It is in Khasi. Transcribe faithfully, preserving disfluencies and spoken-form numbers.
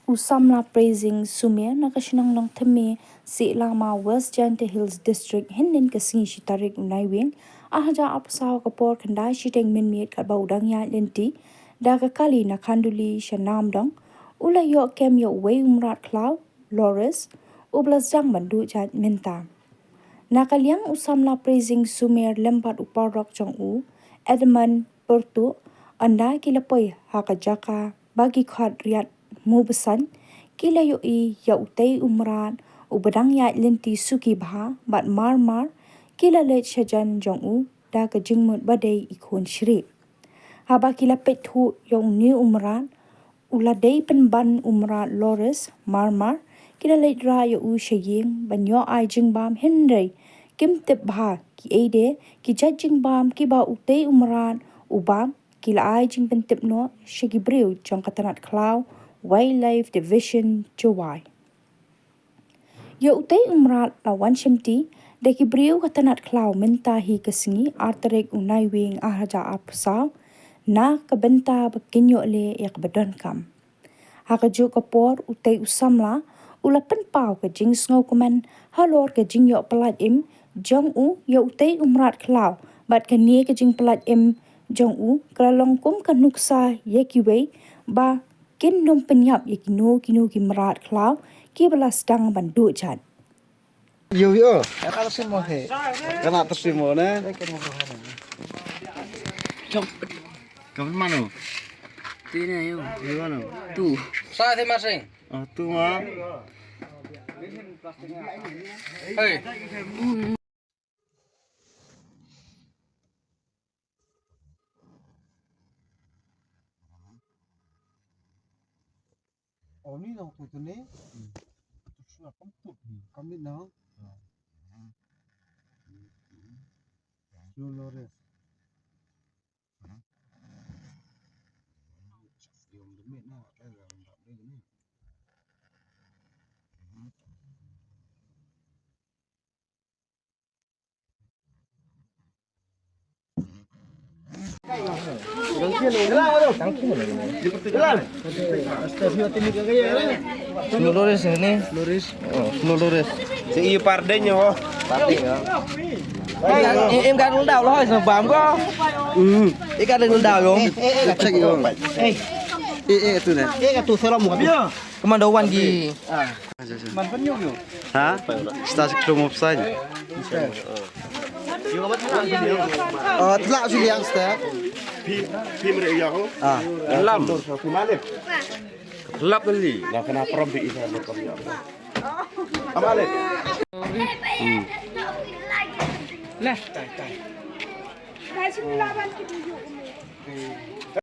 U samla Praising Sumer na ka shnong Nongthymmai, Syiemlieh, West Jaintia Hills District, hynnin ka sngi shi tarik u Naiwieng, ar hajar arphew saw, ka por khyndai shiteng mynmiet katba u dang ïaid lynti da ka kali na Khanduli sha Namdong, u la ïoh kem ïa uwei u mrad khlaw, Loris, uba la sdang ban duh jait mynta. Na ka liang u samla Praising Sumer lem bad u paralok jong u, Edmund Pyrtuh, ynda ki la poi ha ka jaka ba ki khot Riat Mubsaiñ, ki la ïohi ïa utei u mrad uba dang ïaid lynti suki bha bad mar mar ki la leit shajan jong u da ka jingmut ba dei i khun shrieh. Haba ki la peit thuh ïa une u mrad, u la dei pynban u mrad Loris, mar mar ki la leit rah ïa u sha ïing ban ïoh ai jingbam, hynrei kim tip bha kiei de ki jait jingbam kiba utei u mrad u bam. Ki la ai jingpyntip noh sha ki briew jong ka tnat khlaw Wildlife Division Jowai. Ïa utei u mrad la wan shimti da ki briew ka tnat khlaw mynta hi ka sngi, ar tarik u Naiwieng ar hajar arphew saw, na ka bynta ba kin ïoh leh ïa kaba donkam. Ha kajuh ka por, utei u samla u la pynpaw ka jingsngewkmen halor ka jingïoh pyllait im jong u ïa utei u mrad khlaw, bad kane ka jingpyllait im jong u ka la long kum ka nuksa ïa kiwei ba kin nym pynïap ïa kino kino ki mrad khlaw kiba la sdang ban duh jait. Yo, yo. Ka la simo he. Ka la simo ne. Chop. Ka mano? Ti ne yo. Ni mano? Tu. Sa the masing. Ah, tu ma. Hey. Oni nang tu tu ni. Tu sua kam tu. Kam ni nang. Sua lores. Yang demi na, kan yang demi ni. Snu Loris ni. Loris. Oh, Snu Loris. Si i pardenya ho. Pardenya. Em ka dul dau lo, sa bam ko. Hmm. I ka dul dau yo. Check yo. Eh, eh, tu ne. Eh, ka tu salam mo. Komando wan gi. Ah. Man pynïoh ïoh. Ha? Sta sik klum opsain. Oh, tlak sik liang sta. Phi, phi mre ïa ho. Ah. Lam. Lap li. Na kena prom phi ina prom ïa ho. Amale. Hmm. Lah, tai, tai.